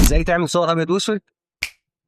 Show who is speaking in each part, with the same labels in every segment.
Speaker 1: ازاي تعمل صور ابيض واسود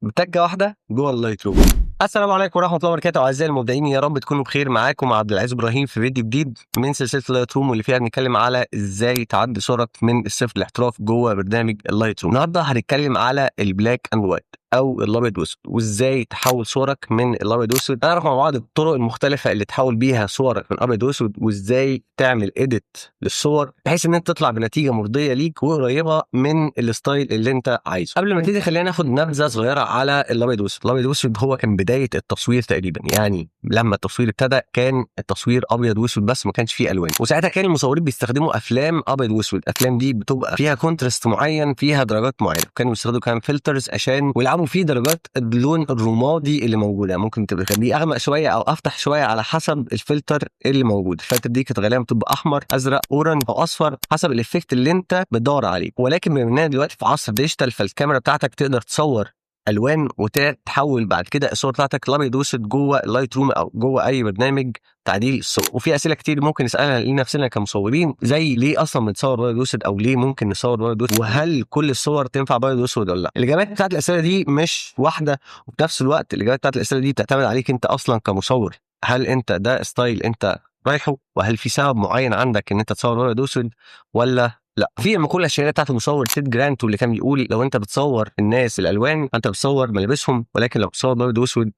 Speaker 1: بتكه واحدة جوه ال Lightroom. السلام عليكم ورحمة الله وبركاته اعزائي المبدعين، يا رب تكونوا بخير. معاكم عبد العزيز ابراهيم في فيديو جديد من سلسلة ال Lightroom، واللي فيها بنتكلم على ازاي تعدي صورك من الصفر للاحتراف جوه برنامج ال Lightroom. النهارده هنتكلم على ال black and white او الابيض واسود، وازاي تحول صورك من الابيض واسود. هنعرف مع بعض الطرق المختلفة اللي تحول بيها صورك من ابيض واسود، وازاي تعمل edit للصور بحيث ان انت تطلع بنتيجة مرضية ليك وقريبه من ال style اللي انت عايزه. قبل ما نبتدي خلينا ناخد نبذه صغيرة على الابيض واسود. الابيض واسود هو كان بداية التصوير تقريبا، يعني لما التصوير ابتدى كان التصوير ابيض واسود بس، ما كانش فيه الوان، وساعتها كان المصورين بيستخدموا افلام ابيض واسود. الافلام دي بتبقى فيها contrast معين، فيها درجات معينة، كانوا بيستخدموا كمان filters عشان ويلعبوا فيه درجات اللون الرمادي اللي موجودة، ممكن تبقى تخليه اغمق شوية او افتح شوية على حسب الفلتر اللي موجود. الفلتر دي كانت غالبا بتبقى احمر، ازرق، orange او اصفر حسب ال effect اللي انت بتدور عليه. ولكن بما اننا دلوقتي في عصر digital، فالكاميرا بتاعتك تقدر تصور الوان وتحول بعد كده الصور بتاعتك الابيض واسود جوه ال Lightroom او جوه اي برنامج تعديل الصور. وفي اسئلة كتير ممكن نسالها لنفسنا كمصورين، زي ليه اصلا بنصور ابيض واسود، او ليه ممكن نصور ابيض واسود، وهل كل الصور تنفع ابيض واسود ولا لا. الاجابات بتاعت الاسئلة دي مش واحدة، وفي نفس الوقت الاجابات بتاعت الاسئلة دي بتعتمد عليك انت اصلا كمصور. هل انت ده style انت رايحة، وهل في سبب معين عندك ان انت تصور ابيض واسود ولا لا؟ في المقولة الشهيرة بتاعت المصور تيد جرانت، واللي كان بيقول لو انت بتصور الناس الالوان فانت بتصور ملابسهم، ولكن لو بتصور ابيض واسود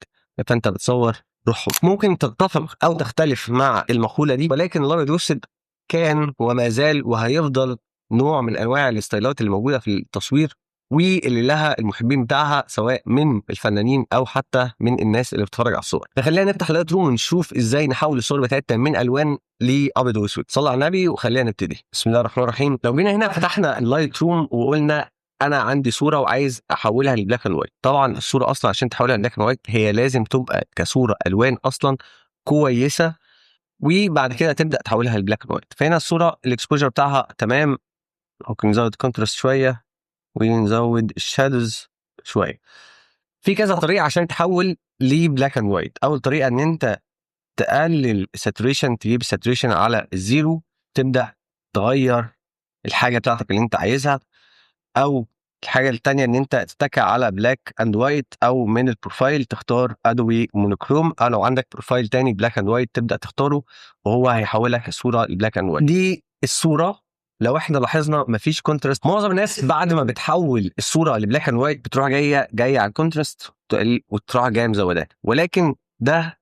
Speaker 1: فانت بتصور روحهم. ممكن تتفق او تختلف مع المقولة دي، ولكن الابيض واسود كان وما زال وهيفضل نوع من انواع الستايلات اللي موجودة في التصوير، واللي لها المحبين بتاعها سواء من الفنانين او حتى من الناس اللي بتتفرج على الصور. فخلينا نفتح Lightroom ونشوف ازاي نحول الصور بتاعتنا من الوان لابيض واسود. صلى على النبي وخلينا نبتدي. بسم الله الرحمن الرحيم. لو جينا هنا فتحنا ال Lightroom وقلنا انا عندي صوره وعايز احولها ل black and white. طبعا الصورة اصلا عشان تحولها ل black and white هي لازم تبقى كصوره الوان اصلا كويسة، وبعد كده تبدا تحولها ل black and white. فهنا الصورة ال exposure بتاعها تمام، ممكن نزود contrast شوية ونزود ال shadows شوية. في كذا طريقه عشان تحول ل black and white. اول طريقه ان انت تقلل ال saturation، تجيب ال saturation على ال zero، تبدا تغير الحاجة بتاعتك اللي انت عايزها. او الحاجة الثانية ان انت تتكع على black and white، او من ال profile تختار Adobe Monochrome، او لو عندك profile تاني black and white تبدا تختاره وهو هيحولك الصورة ل black and white. دي الصورة لو احنا لاحظنا مفيش contrast. معظم الناس بعد ما بتحول الصورة ل black and white بتروح جاية على ال contrast وتروح جاية مزوداه، ولكن ده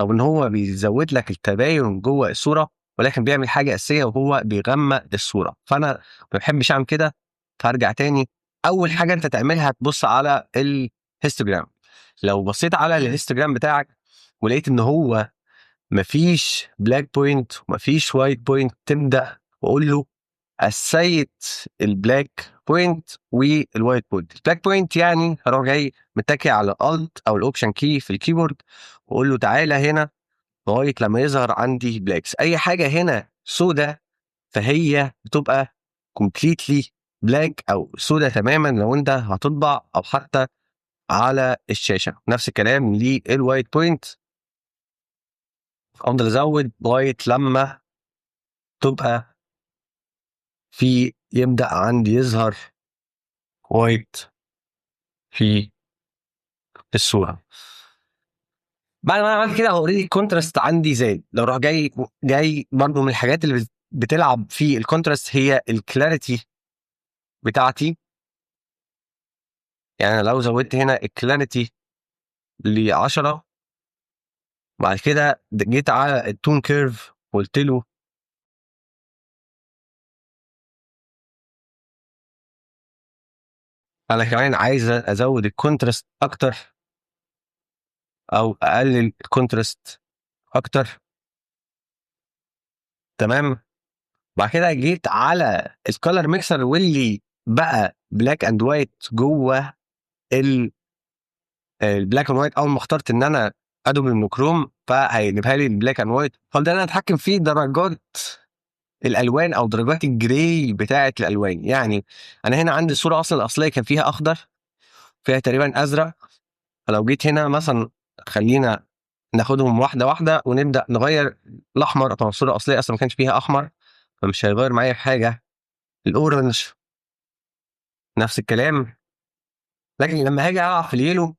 Speaker 1: او ان هو بيزود لك التباين جوه الصورة، ولكن بيعمل حاجة اساسية وهو بيغمق الصورة. فانا ما بحبش اعمل كده، فهرجع تاني. اول حاجة انت تعملها تبص على ال histogram. لو بصيت على ال histogram بتاعك ولقيت ان هو مفيش black point ومفيش white point، تبدا واقول له اسيت ال black point وال white point. ال black point يعني هروح جاي متكي على Alt او ال Option key في ال keyboard واقول له تعالى هنا لغاية لما يظهر عندي blacks. اي حاجة هنا سودا فهي بتبقى completely black او سودا تماما لو انت هتطبع او حتى على الشاشة. نفس الكلام لل white point، افضل ازود لغاية لما تبقى في يبدأ عندي يظهر white في الصورة. بعد ما انا عملت كده هو already ال contrast عندي زاد. لو راح جاي برضو من الحاجات اللي بتلعب في ال contrast هي ال clarity بتاعتي. يعني لو زودت هنا ال clarity ل 10، بعد كده جيت على ال tone curve وقلت له انا كمان عايز ازود ال contrast اكتر او اقلل ال contrast اكتر. تمام. بعد كده جيت على ال color mixer واللي بقى black and white جوه ال black and white. اول ما اخترت ان انا Adobe Monochrome فهيجيبها لي ال black and white، فابدا انا اتحكم في درجات الالوان او درجات ال gray بتاعه الالوان. يعني انا هنا عندي الصورة اصلا الاصلية كان فيها اخضر، فيها تقريبا ازرق، فلو جيت هنا مثلا خلينا ناخدهم واحدة واحدة ونبدا نغير الاحمر. طبعا الصورة الاصلية اصلا ما كانش فيها احمر فمش هيغير معايا في حاجة. ال orange نفس الكلام. لكن لما هاجي العب في ال yellow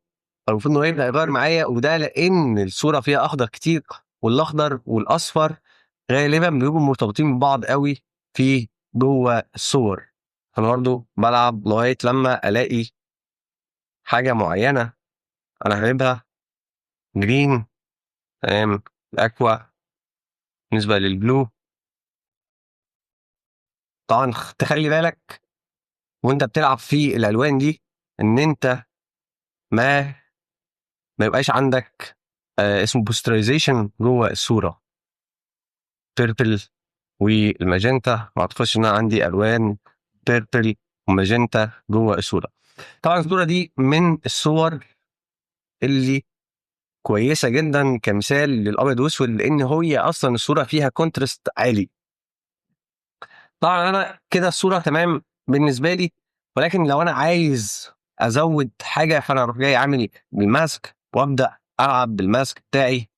Speaker 1: المفروض انه يبدا يغير معايا، وده لان الصورة فيها اخضر كتير، والاخضر والاصفر غالبا بيبقوا مرتبطين ببعض قوي في جوه الصور. انا برضو بلعب لغاية لما الاقي حاجة معينة انا حاببها. green، تمام. ال aqua بالنسبة لل blue. طبعا تخلي بالك وانت بتلعب في الالوان دي ان انت ما يبقاش عندك اسمه posterization جوه الصوره. purple وال magenta، ما اعتقدش ان انا عندي الوان purple و magenta جوه الصوره. طبعا الصورة دي من الصور اللي كويسة جدا كمثال للابيض واسود، لان هي اصلا الصورة فيها contrast عالي. طبعا انا كده الصورة تمام بالنسبة لي، ولكن لو انا عايز ازود حاجة فانا اروح جاي عامل بال mask وابدا العب بال mask بتاعي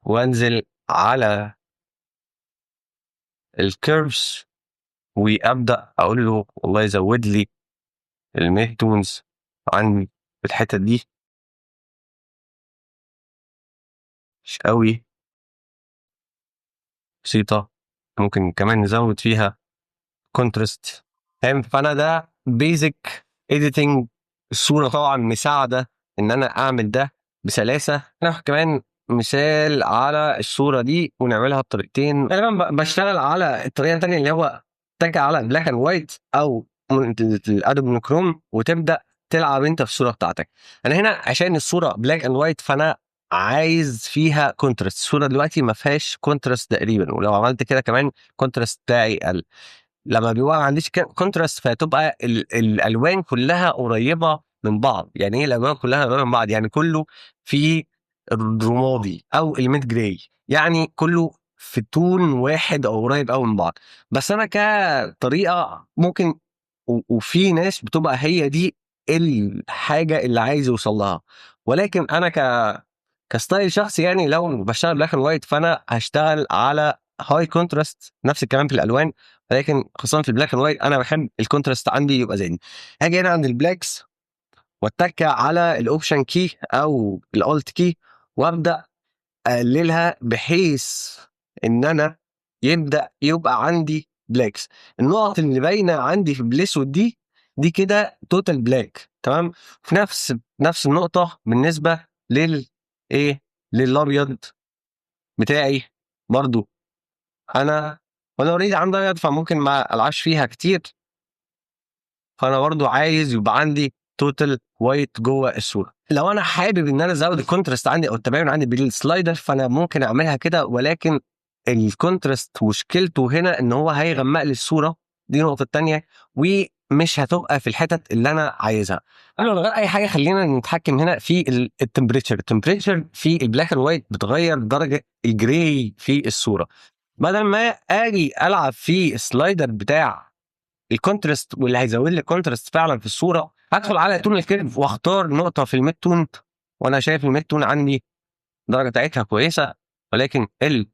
Speaker 1: وانزل على ال curves وابدا اقول له والله زود لي ال midtones عندي في الحتة دي، مش قوي، بسيطة، ممكن كمان نزود فيها contrast. فاهم؟ فانا ده basic editing. الصورة طبعا مساعدة ان انا اعمل ده بسلاسة. ناخد كمان مثال على الصورة دي ونعملها بطريقتين. غالبا بشتغل على الطريقة الثانية اللي هو تك على black and white او ال Adobe Monochrome وتبدا تلعب انت في الصورة بتاعتك. انا هنا عشان الصورة black and white فانا عايز فيها contrast. الصورة دلوقتي ما فيهاش contrast تقريبا، ولو عملت كده كمان contrast بتاعي قل. لما بيبقى ما عنديش contrast فتبقى الالوان كلها قريبه من بعض. يعني ايه الالوان كلها قريبه من بعض؟ يعني كله في الرمادي او ال mid gray، يعني كله في tone واحد او قريب قوي من بعض. بس انا كطريقه ممكن، وفي ناس بتبقى هي دي الحاجة اللي عايز يوصل لها، ولكن انا ك style شخصي يعني لو بشتغل black and white فانا هشتغل على high contrast. نفس الكلام في الالوان، ولكن خصوصا في ال black and white انا بحب ال contrast عندي يبقى زي. هاجي هنا عند ال blacks واتك على ال option key او ال alt key وابدا اقللها بحيث ان انا يبدا يبقى عندي blacks. النقط اللي باينة عندي في بالاسود دي كده total black، تمام. في نفس النقطة بالنسبة لل ايه، للابيض بتاعي برضو. انا already عندي ابيض فممكن ما العبش فيها كتير، فانا برضو عايز يبقى عندي total white جوه الصورة. لو انا حابب ان انا ازود ال contrast عندي او التباين عندي بال slider فانا ممكن اعملها كده، ولكن ال contrast مشكلته هنا ان هو هيغمق لي الصورة، دي النقطة الثانية، ومش هتبقى في الحتت اللي انا عايزها. قبل ما نغير اي حاجة خلينا نتحكم هنا في ال temperature. ال temperature في ال black and white بتغير درجه ال gray في الصورة. بدل ما اجي العب في ال slider بتاع ال contrast واللي هيزود لي ال contrast فعلا في الصورة، هدخل على tonal curve واختار نقطة في ال midtone، وانا شايف ال midtone عندي الدرجة بتاعتها كويسة، ولكن ال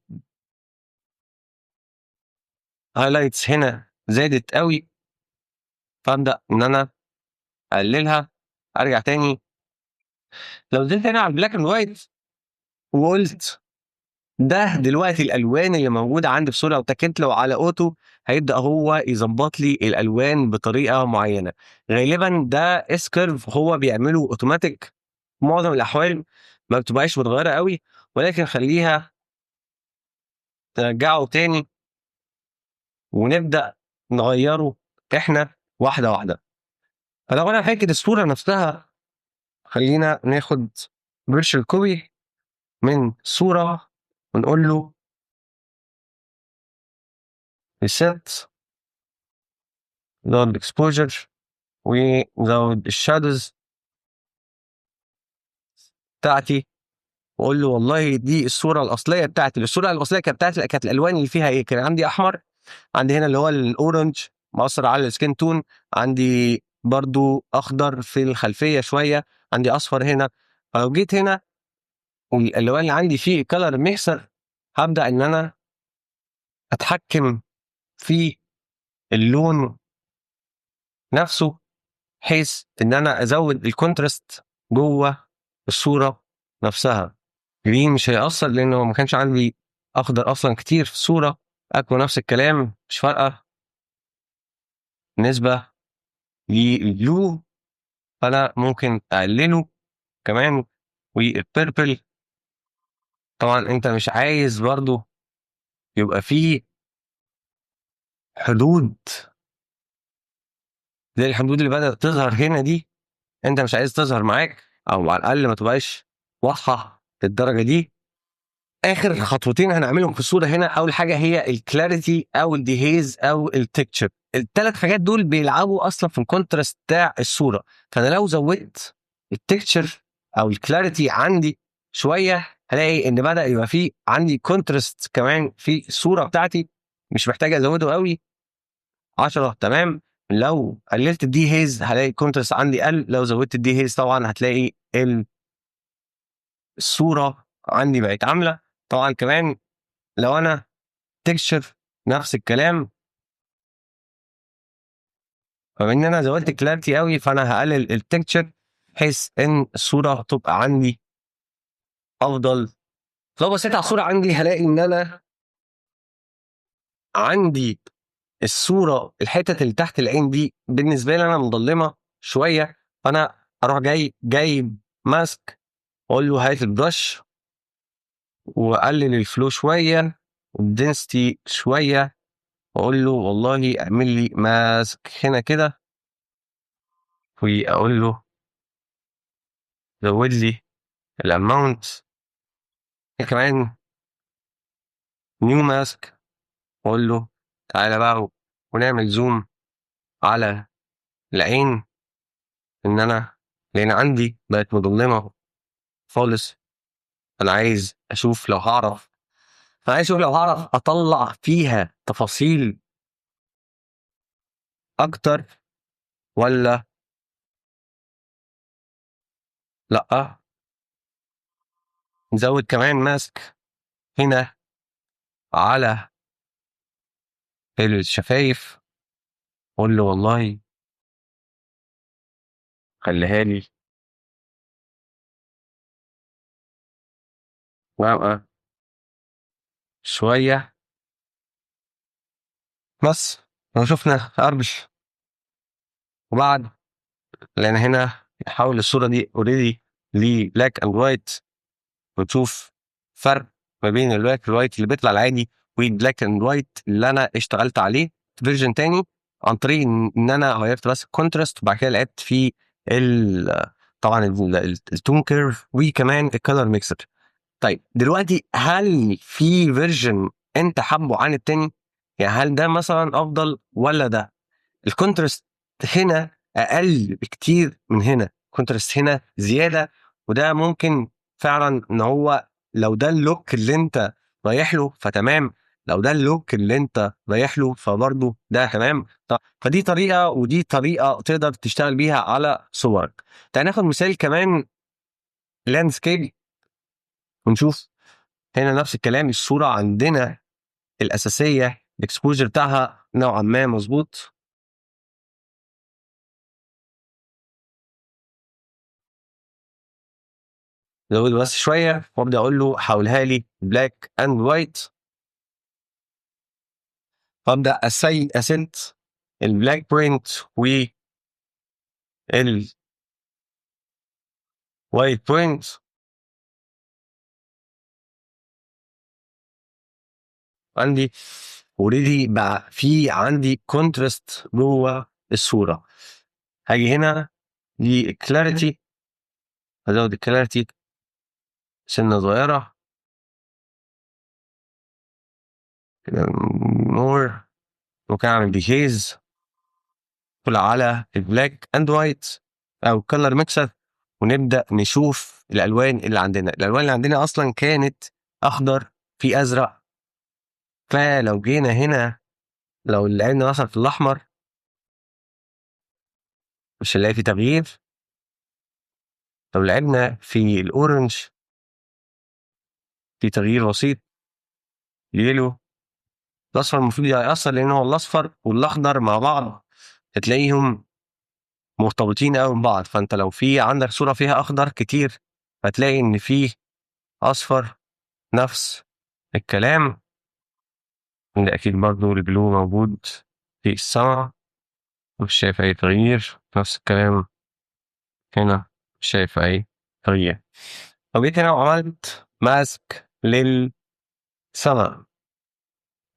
Speaker 1: highlights هنا زادت قوي، فابدا ان انا اقللها. ارجع تاني لو نزلت هنا على ال black and white وقلت ده دلوقتي الالوان اللي موجودة عندي في الصورة، لو تكيت لو على auto هيبدا هو يظبط لي الالوان بطريقة معينة. غالبا ده S curve هو بيعمله اوتوماتيك، معظم الاحوال ما بتبقاش متغيرة قوي، ولكن خليها نرجعه تاني ونبدا نغيره احنا واحدة واحدة. فلو انا فاكر الصورة نفسها خلينا ناخد virtual copy من صوره ونقول له reset، نزود ال exposure ونزود ال shadows بتاعتي، واقول له والله دي الصورة الاصلية بتاعتي. الصورة الاصلية كانت بتاعتي، كانت الالوان اللي فيها ايه؟ كان عندي احمر، عندي هنا اللي هو ال orange مؤثر على ال skin tone، عندي برضو اخضر في الخلفية شوية، عندي اصفر هنا. فلو جيت هنا والالوان اللي عندي فيه color mixer هبدا ان انا اتحكم في اللون نفسه. بحيث ان انا ازود ال contrast جوه الصورة نفسها. green مش هيأثر لانه ما كانش عندي اخضر اصلا كتير في الصورة. aqua نفس الكلام مش فارقه. بالنسبة لل blue فانا ممكن اقلله كمان. وال purple طبعا انت مش عايز برضو يبقى فيه حدود زي الحدود اللي بدأت تظهر هنا دي، انت مش عايز تظهر معاك، او على الاقل ما تبقاش واضحة للدرجة دي. اخر خطوتين هنعملهم في الصورة هنا، اول حاجة هي ال clarity او ال dehaze او ال texture. الثلاث حاجات دول بيلعبوا اصلا في ال contrast بتاع الصورة. فانا لو زودت ال texture او ال clarity عندي شوية هلاقي ان بدا يبقى فيه عندي contrast كمان في الصورة بتاعتي، مش محتاج ازوده قوي. 10 تمام. لو قللت ال dehaze هلاقي ال contrast عندي قل، لو زودت ال dehaze طبعا هتلاقي الصورة عندي بقت عامله. طبعا كمان لو انا texture نفس الكلام، فبما ان انا زودت clarity قوي فانا هقلل ال texture بحيث ان الصورة تبقى عندي افضل. لو بصيت على الصورة عندي هلاقي ان انا عندي الصورة الحتت اللي تحت العين دي بالنسبة لي انا مظلمة شوية، فانا اروح جاي جايب mask واقول له هات ال brush واقلل ال flow شوية وال density شوية، واقول له والله اعمل لي mask هنا كده، واقول له زود لي ال amount كمان new mask، واقول له تعالى بقى ونعمل zoom على العين، ان انا لان عندي بقت مظلمة خالص، انا عايز اشوف لو هعرف، انا عايز اشوف لو هعرف اطلع فيها تفاصيل اكتر ولا لا. نزود كمان mask هنا على الشفايف، اقول له والله خليها لي غامقة شوية بس. لو شفنا قبل وبعد، لأن هنا نحول الصورة دي already ل black and white، وتشوف فرق ما بين ال black وال white اللي بيطلع العادي وال black and white اللي انا اشتغلت عليه version تاني، عن طريق ان انا غيرت بس ال contrast وبعد كده لعبت في طبعا ال tone curve وكمان ال color mixer. طيب دلوقتي هل في version انت حابة عن التاني؟ يعني هل ده مثلا افضل ولا ده؟ ال contrast هنا اقل بكتير من هنا، ال contrast هنا زيادة، وده ممكن فعلا ان هو لو ده ال look اللي انت رايح له فتمام، لو ده ال look اللي انت رايح له فبرضه ده تمام. فدي طريقه ودي طريقه تقدر تشتغل بيها على صورك. تعال ناخد مثال كمان landscape ونشوف. هنا نفس الكلام، الصورة عندنا الاساسية ال exposure بتاعها نوعا ما مظبوط، زود بس شوية وابدا اقول له حولها لي black and white، فابدا اسنت ال black point و ال white point. عندي already بقى في عندي contrast جوه الصورة. هاجي هنا لل clarity، هزود ال clarity سنة صغيرة كده more، ممكن اعمل dehaze على ال black and white او color mixer، ونبدا نشوف الالوان اللي عندنا. الالوان اللي عندنا اصلا كانت اخضر في ازرق، فلو جينا هنا لو لعبنا مثلا في الاحمر مش هنلاقي في تغيير، لو لعبنا في ال orange في تغيير بسيط، yellow، الاصفر المفروض يأثر لان هو الاصفر والاخضر مع بعض هتلاقيهم مرتبطين قوي ببعض. فانت لو في عندك صوره فيها اخضر كتير هتلاقي ان في اصفر، نفس الكلام. ده اكيد برضو ال blue موجود في السما، مش شايف اي تغيير. نفس الكلام هنا، مش شايف اي تغيير. لو جيت هنا وعملت mask للسما،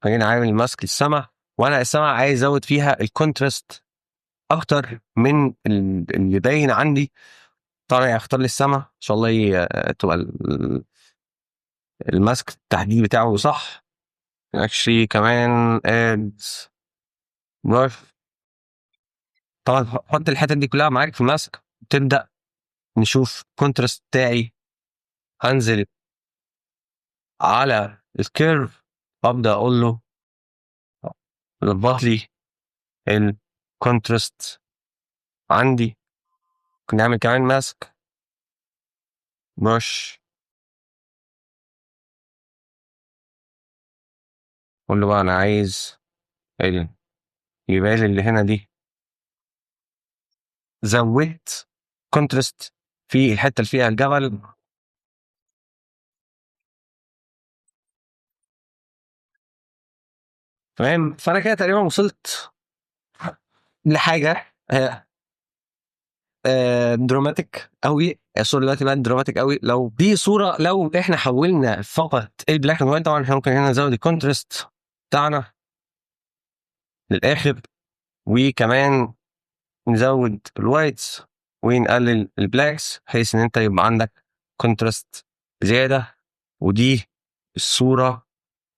Speaker 1: فجينا عامل mask للسما، وانا السما عايز ازود فيها ال contrast اكتر من اللي باين عندي. طبعا اختار لي السما ان شاء الله تبقى ال mask التحديد بتاعه صح. actually كمان add brush. طبعا حط الحتت دي كلها معاك في ال mask، تبدا نشوف contrast بتاعي. هنزل على ال curve وابدا اقول له ظبط لي ال contrast عندي. ممكن نعمل كمان mask brush، قول له بقى انا عايز الجبال اللي هنا دي، زودت contrast في الحته اللي فيها الجبل. تمام، فانا كده تقريبا وصلت لحاجه dramatic قوي. الصوره دلوقتي بقت dramatic قوي. لو دي صوره، لو احنا حولنا فقط ال black and white، طبعا احنا ممكن هنا نزود ال contrast بتاعنا للاخر، وكمان نزود ال whites ونقلل ال blacks، بحيث ان انت يبقى عندك contrast زياده. ودي الصوره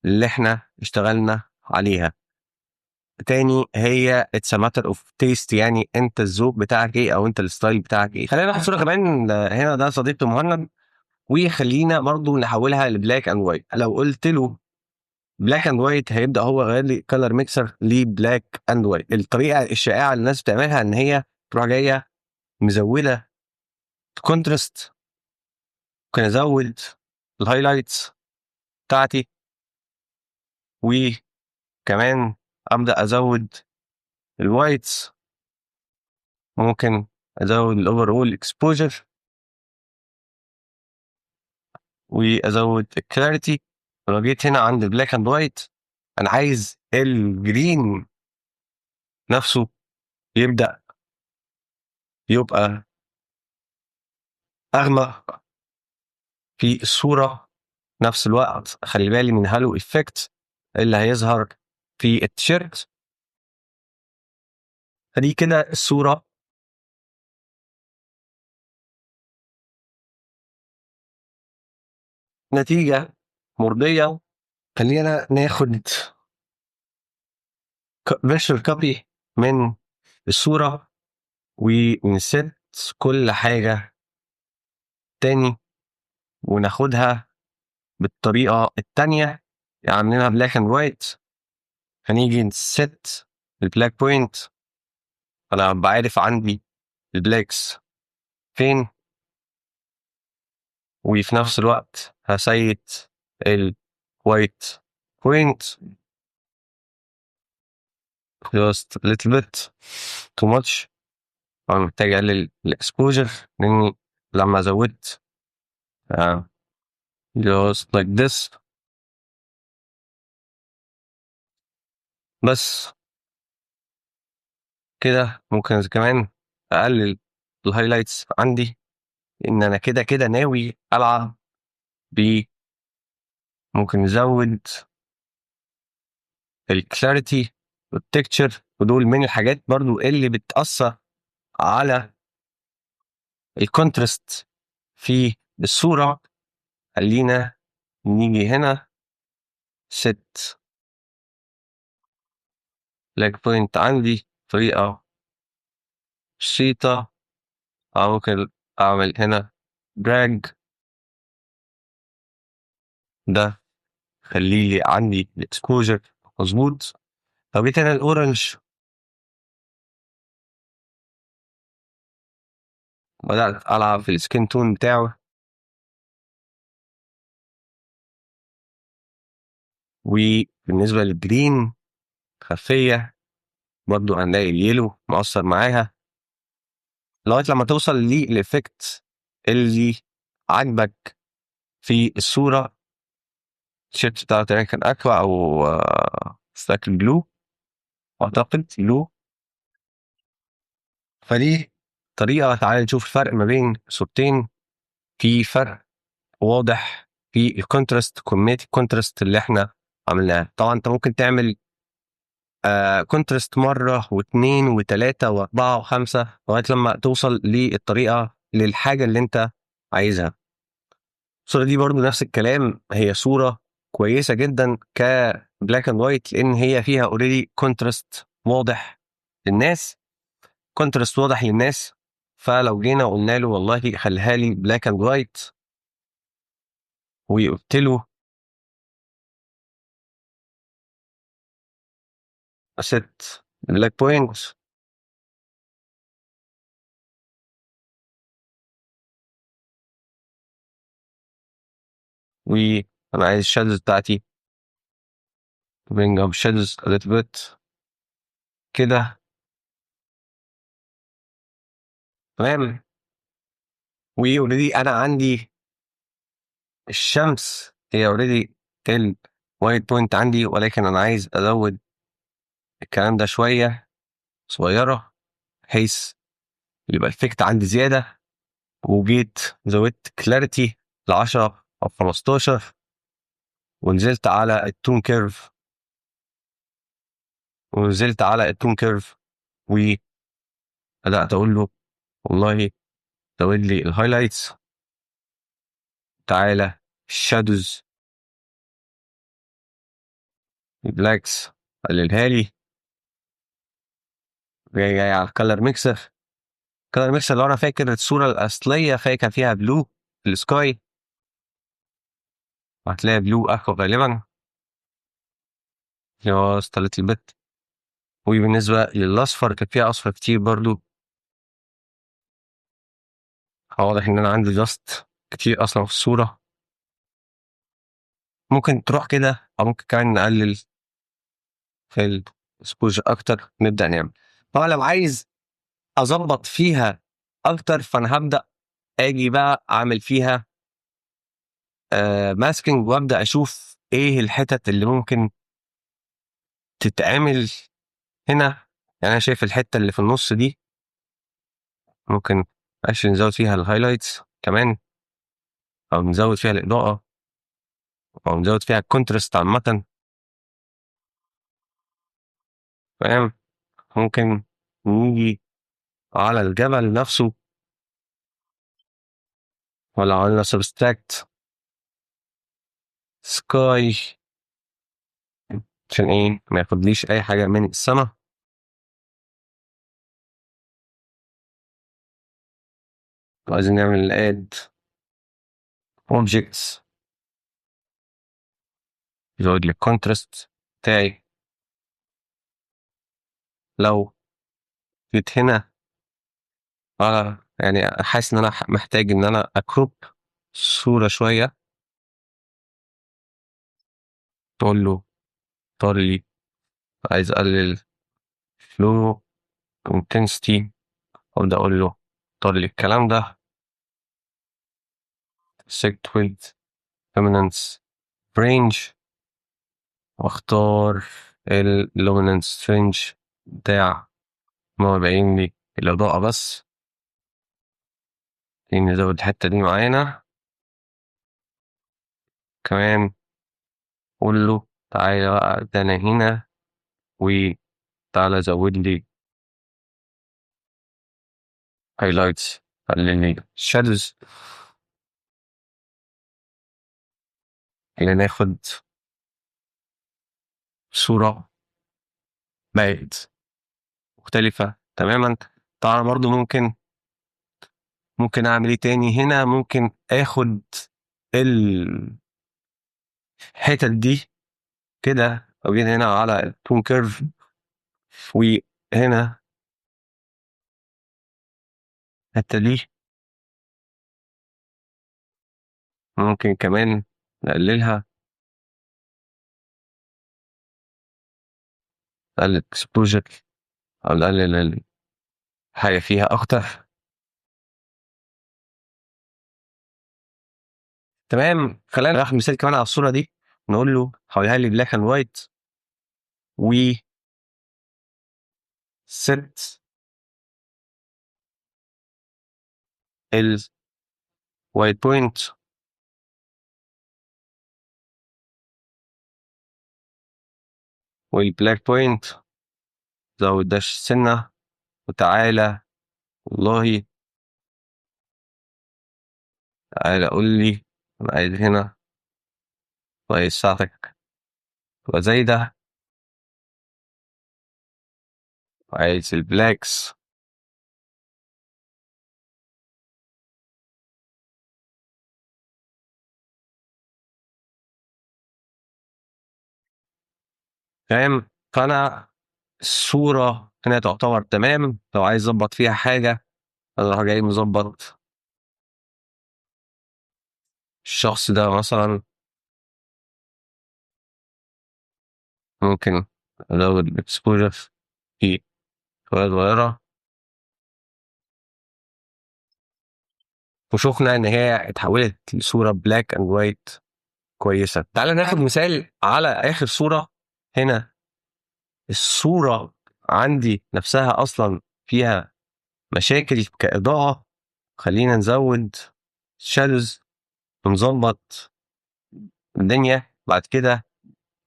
Speaker 1: اللي احنا اشتغلنا عليها. تاني هي it's a matter of taste، يعني انت الذوق بتاعك ايه او انت ال style بتاعك ايه. خلينا ناخد صوره كمان هنا، ده صديقي مهند، وخلينا برضو نحولها ل black and white. لو قلت له black and white هيبدا هو يغير لي color mixer ل black and white. الطريقه الشائعه اللي الناس بتعملها ان هي تروح جايه مزوده contrast، ممكن ازود ال highlights بتاعتي، وكمان ابدا ازود ال whites، ممكن ازود ال overall exposure، وازود ال clarity. ولو جيت هنا عند ال black and white، انا عايز ال green نفسه يبدا يبقى اغمق في الصوره. نفس الوقت خلي بالي من halo effect اللي هيظهر في التيشيرت. فدي كده الصوره. نتيجة مرضية. خلينا ناخد virtual copy من الصورة ون set كل حاجة تاني، وناخدها بالطريقة التانية، يعني عاملينها black and white. هنيجي ن set ال black point، انا بعرف عندي ال blacks فين، وفي نفس الوقت ه set ال white point just a little bit too much. انا محتاج اقلل ال exposure لاني لما زودت just like this. بس كده ممكن كمان اقلل ال highlights عندي، لان انا كده كده ناوي العب ب، ممكن نزود ال clarity وال texture، ودول من الحاجات برضو اللي بتأثر على ال contrast في الصورة. خلينا نيجي هنا set black point عندي طريقة بسيطة، أو ممكن أعمل هنا drag ده خليه لي عندي ال exposure مظبوط. لو جيت هنا ال orange بدأت ألعب في ال skin tone بتاعه، وبالنسبة لل green خلفية برضو هنلاقي ال yellow مؤثر معاها. لغاية لما توصل لل effect اللي عاجبك في الصورة. الشيبس بتاعته تقريبا كان aqua او ستاكل blue، اعتقد blue. فدي طريقه. تعالى نشوف الفرق ما بين صورتين. في فرق واضح في ال contrast، كمية ال contrast اللي احنا عملناها. طبعا انت ممكن تعمل contrast مرة واثنين وثلاثة واربعة وخمسة لغاية لما توصل للطريقة للحاجة اللي انت عايزها. الصورة دي برضو نفس الكلام، هي صوره كويسة جدا ك black and white لان هي فيها already contrast واضح للناس، contrast واضح للناس. فلو جينا وقلنا له والله خليها لي black and white وقلت له set black point، وانا عايز ال shadows بتاعتي bring up shadows a little bit كده، تمام. و already انا عندي الشمس هي already ال white point عندي، ولكن انا عايز ازود الكلام ده شوية صغيرة بحيث يبقى ال effect عندي زيادة. وجيت زودت clarity ل 10 او 15 ونزلت على ال tone curve، ونزلت على ال tone curve وبدات اقول له والله زود لي ال highlights، تعالى ال shadows ال blacks قللها لي. جاي على ال color mixer. ال color mixer لو انا فاكر الصورة الاصلية فاكر فيها blue في ال sky، هتلاقي blue aqua غالبا just a little bit. وبالنسبة للاصفر كان فيها اصفر كتير برضو، واضح ان انا عندي dust كتير اصلا في الصورة. ممكن تروح كده او ممكن كمان نقلل في ال exposure اكتر. نبدا نعمل طبعا لو عايز اظبط فيها اكتر فانا هبدا اجي بقى اعمل فيها masking وابدا اشوف ايه الحتت اللي ممكن تتعمل هنا. انا شايف الحتة اللي في النص دي ممكن عشان نزود فيها ال highlights كمان، او نزود فيها الاضاءة، او نزود فيها ال contrast عامة، فاهم؟ ممكن نيجي على الجبل نفسه، ولا عملنا subtract sky عشان ايه؟ ما ياخدليش اي حاجة من السما. عايزين نعمل add objects يزود لي ال contrast بتاعي. لو جيت هنا حاسس ان انا محتاج ان انا ا crop الصورة شوية، تقول له اختار لي عايز اقلل flow intensity، ابدا اقول له اختار لي الكلام ده select with luminance range، واختار ال luminance range بتاع ما هو باين لي الإضاءة بس. نزود الحتة دي معانا كمان، قول له تعالى بقى ده أنا هنا، وتعالى زود لي highlights، قلل لي shadows. خلينا ناخد صورة بقت مختلفة تماما. طبعا برضو ممكن اعمل ايه تاني هنا؟ ممكن اخد الحتت دي كده، او جينا هنا على ال tone curve، وهنا الحتة دي ممكن كمان نقللها، نقلل exposure او نقلل الحاجة فيها اكتر. تمام. خلينا ناخد مثال كمان على الصورة دي، نقول له حولها لي black and white و set ال white point وال black point، زود ده سنة، وتعالى والله تعالى قول لي أنا عايز هنا كويس ساعتك تبقى زي ده، وعايز ال blacks تمام. فأنا الصورة هنا تعتبر تمام. لو عايز أظبط فيها حاجة أنا راح جاي مظبط الشخص ده مثلا، ممكن أزود ال exposure في شوية صغيرة، وشوفنا إن هي اتحولت لصورة black and white كويسة. تعال ناخد مثال على آخر صورة. هنا الصورة عندي نفسها أصلا فيها مشاكل كإضاءة، خلينا نزود shadows ونظبط الدنيا. بعد كده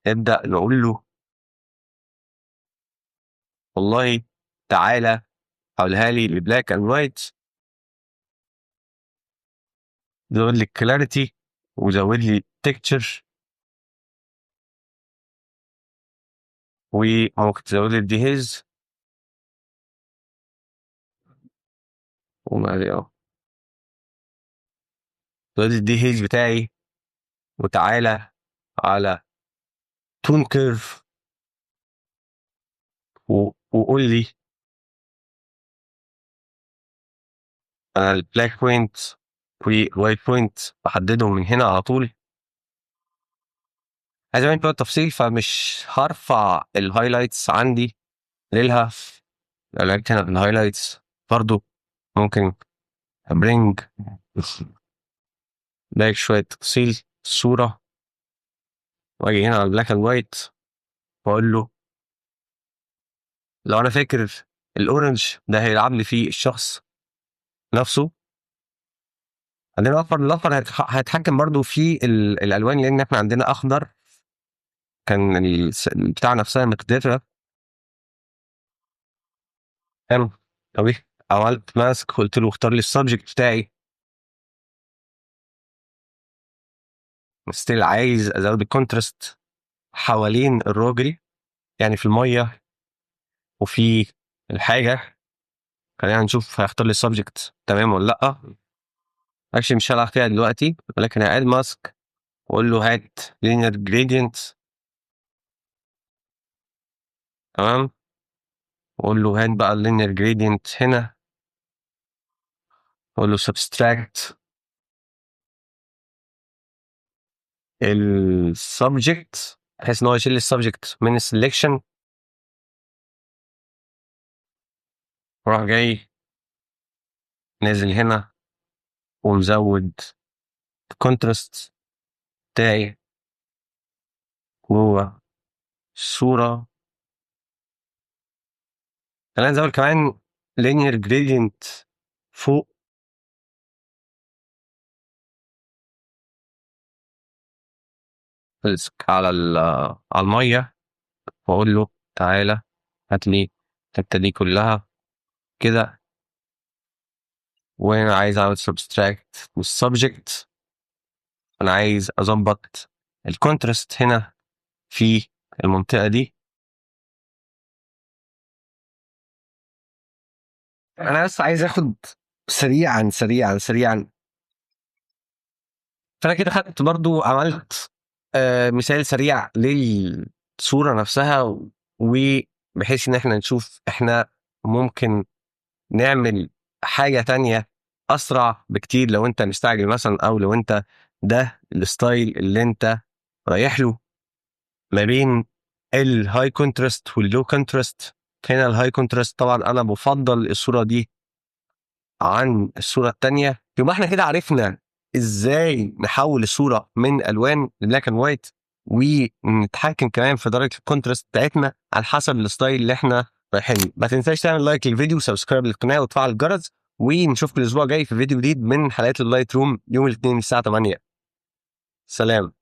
Speaker 1: نبدأ نقول له والله تعالى حولها لي ل black and white، زود لي ال clarity وزود لي texture، وممكن تزود لي ال dehaze وما عليه زود لي ال dehaze بتاعي، وتعالى على tone curve وقول لي انا ال black point وال white point بحددهم من هنا على طول. عايز اعمل بقى التفصيل فمش هرفع ال highlights عندي ليلها. لو لعبت هنا بال highlights برضو ممكن bring back شوية تفصيل الصورة، واجي هنا على ال black and white واقول له لو انا فاكر ال orange ده هيلعب لي فيه الشخص نفسه. عندنا الاخضر، الاخضر هيتحكم برضو في الالوان، لان احنا عندنا اخضر كان البتاع نفسها مقدرة. حلو. طب ايه عملت mask قلت له اختار لي ال subject بتاعي، still عايز ازود ال contrast حوالين الراجل، يعني في المية وفي الحاجة. خلينا نشوف هيختار لي ال subject تمام ولا لا. actually مش هلعب فيها دلوقتي، ولكن ه add mask واقول له هات linear gradient تمام، واقول له هات بقى linear gradient هنا، واقول له subtract ال subject بحيث ان هو يشيل ال subject من ال selection، وراح جاي نازل هنا ومزود ال contrast بتاعي جوه الصورة. خلينا نزود كمان linear gradient فوق، على على المية، وأقول له تعالى هات لي الحتة دي كلها كده، وأنا عايز أعمل subtract وال subject، أنا عايز أظبط ال contrast هنا في المنطقة دي. أنا بس عايز آخد سريعا سريعا سريعا. فأنا كده خدت برضو عملت مثال سريع للصورة نفسها، وبحيث إن إحنا نشوف إحنا ممكن نعمل حاجة تانية أسرع بكتير لو أنت مستعجل مثلا، أو لو أنت ده ال style اللي أنت رايح له ما بين ال high contrast وال low contrast. هنا ال high contrast طبعا أنا بفضل الصورة دي عن الصورة التانية. يبقى إحنا كده عرفنا ازاي نحول الصورة من الوان ل black and white، ونتحكم كمان في درجه ال contrast بتاعتنا على حسب ال style اللي احنا رايحين. ما تنساش تعمل like للفيديو و subscribe للقناة وتفعل الجرس، ونشوفكم الاسبوع الجاي في فيديو جديد من حلقات ال Lightroom يوم الاثنين الساعة 8. سلام.